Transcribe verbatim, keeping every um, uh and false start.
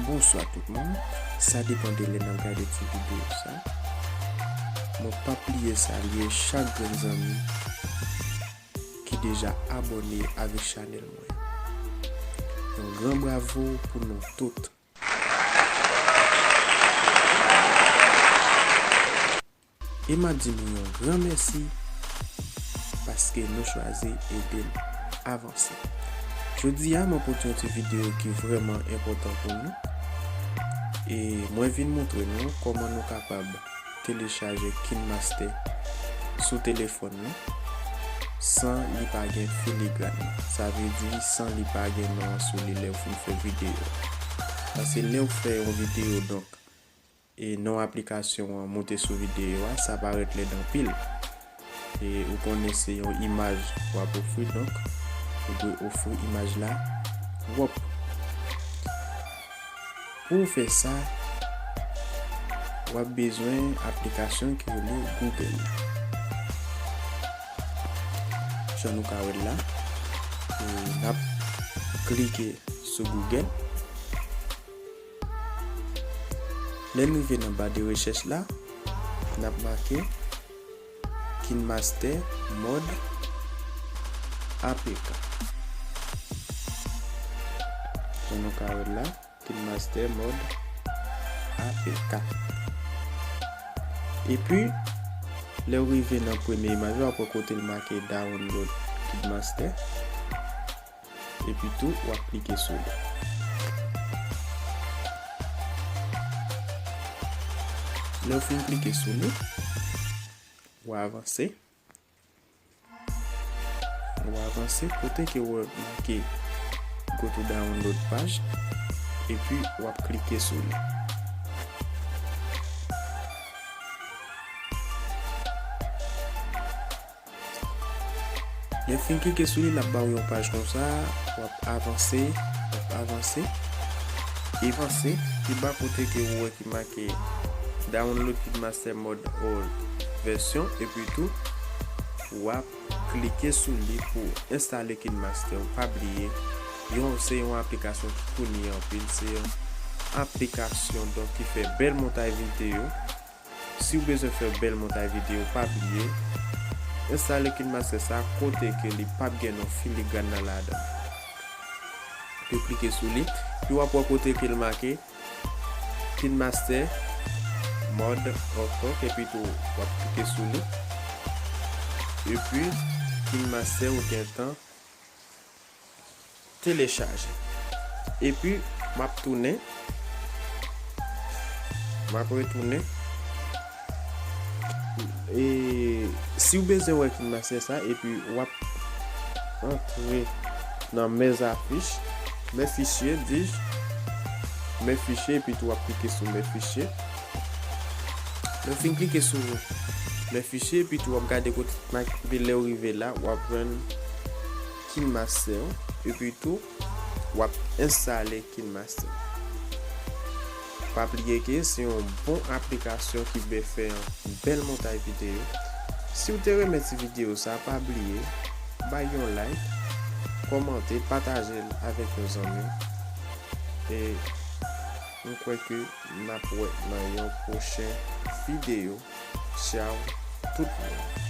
Bonswa tout moun. Sa depann de lè n ap gade ti videyo sa. Mwen p ap bliye salye chak grenn zanmi ki deja abòne avèk chanèl mwen. Yon gran bravo pou nou tout. E m ap di nou yon gran mèsi paske nou chwazi ede n avanse. Jodi a, mwen pote yon ti videyo ki vrèman enpòtan pou nou. E mwen vin montre nou kòman nou kapab telechaje KineMaster sou telefòn nou san li pa gen filigran nan. Sa vle di san li pa gen non an sou li lè w fin fè videyo. Paske lè w fè yon videyo, donk, e non aplikasyon an moute sou videyo a, sa parèt lèd anpil. E ou konnen se yon imaj w ap ofri, donk, ou dwe ofri imaj la pwòp. Pou w fè sa, w ap bezwen aplikasyon ki rele Google. Jan nou ka wè l la, e n ap klike sou Google. Lè n rive nan ba de rechèch la, n ap make KineMaster mòd A P K. Jan nou ka wè l la, KineMaster mòd A P K. Epi, lè w rive nan premye imaj la, w ap wè kote l make Download KineMaster. Epi tou, w ap klike sou li. Lè w fin klike sou li, w avanse. W avanse kote ke w wè make Go to Download page, epi w ap klike sou li. Lè w fin klike sou li, l ap ba w yon paj konsa, w ap avanse, w ap avanse, e avanse, pi ba kote ke w wè ki make Download KineMaster Mode Old Version, epi tou, w ap klike sou li pou w enstale KineMaster. Ou pa bliye, yon, se yon aplikasyon ki kounye anpil, se yon aplikasyon, donk, ki fè bèl montay videyo. Si w bezwen fè bèl montay videyo, pa bliye enstale KineMaster sa kote ke li p ap gen non filigran nan ladan. Epi w klike sou li, epi w ap wè kote ke l make KineMaster mòd off-rock, epi tou w ap klike sou li. Epi KineMaster ou gentan telechaje. Epi, m ap tounen. M ap retounen. E si w bezwen wè KineMaster sa, epi w ap antre nan Mes affiches, Mes fichiers, dis-je, Mes fichiers, epi tou w ap klike sou Mes fichiers. Lè w fin klike sou Mes fichiers, epi tou w ap gade kote, epi lè w rive la, w ap jwenn KineMaster, epi tou, w ap enstale KineMaster. Pa bliye ke se yon bon aplikasyon ki ben fè yon bèl montay videyo. Si w te renmen ti videyo sa, pa bliye bay yon like, kòmante, pataje l avèk yon zanmi. E m kwè ke n ap wè nan yon pwochen videyo. Tchaw tout moun.